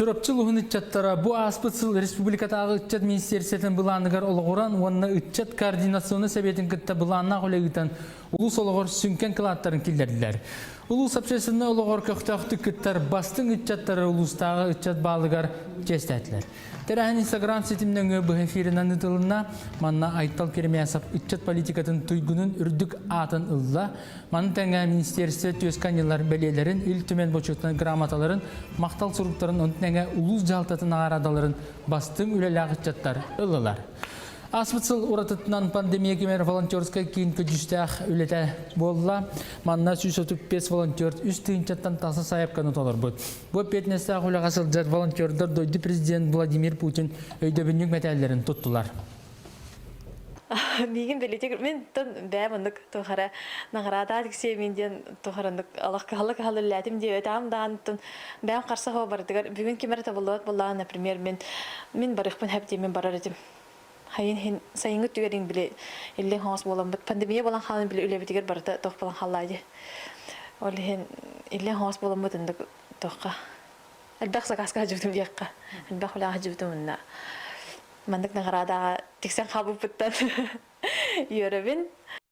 Чурапчы улууһун ыччаттара бу ааспыт сыл республикатааҕы ыччат министиэристибэтин былааныгар олоҕуран уонна ыччат координационнай сэбиэтин кытта былааннаах үлэ ыытан улуус олоҕор сүҥкэн кылааттарын киллэрдилэр. Улуус общественнай олоҕор көхтөөхтүк кыттар бастыҥ ыччаттары улуустааҕы ыччат баалыгар чиэстээтилэр. Тэрээһин Инстаграм ситим нөҥүө быһа эфиринэн ыытылынна. Манна Айтал Керемясов ыччат политикатын туйгунун үрдүк аатын ылла. Маны тэҥэ министиэристибэ түөскэ анньылар бэлиэлэрин, Ил Түмэн бочуотунай грамоталарын, махтал суруктарын, ону тэҥэ улуус дьаһалтатын наҕараадаларын бастыҥ үлэлээх ыччаттар ыллылар. Ааспыт сыл уратытынан пандемия кэмигэр волонтерскай киин көдьүүстээх үлэтэ буолла. Манна 135 волонтер үс тыһыынчаттан тахса сайаапканы толорбут. Бу эппиэтинэстээх үлэҕэ сылдьар волонтердар дойду президент Владимир Путин өйдөбүнньүк мэтээллэрин туттулар. Миигин бэлиэтик мин тон бэйэм оннук тухара наҕараада тиксиэмин диэн тухараннык алах кыһалла кыһалла үлэлээтим диэбэтээҕим даҕаны тон бэйэм харса хоһо барытыгар бүгүн ким эрэ табыллыбат буоллаҕына например мин мин барыахпын сөп диэммин барар этим хайын иһин сайыҥҥы түгэрин били иллэҥ хоҥос буоламмыт пандемия буолан хаалан били үлэбитигэр барыта туох буолан хааллаа дии ол иһин иллэҥ хоҥос буоламмыт оннук туохха элбэх заказка сылдьыбытым диэххэ элбэх үлэҕэ сылдьыбытым уонна маннык наҕараадаҕа тиксэн хаалбыппыттан үөрэбин.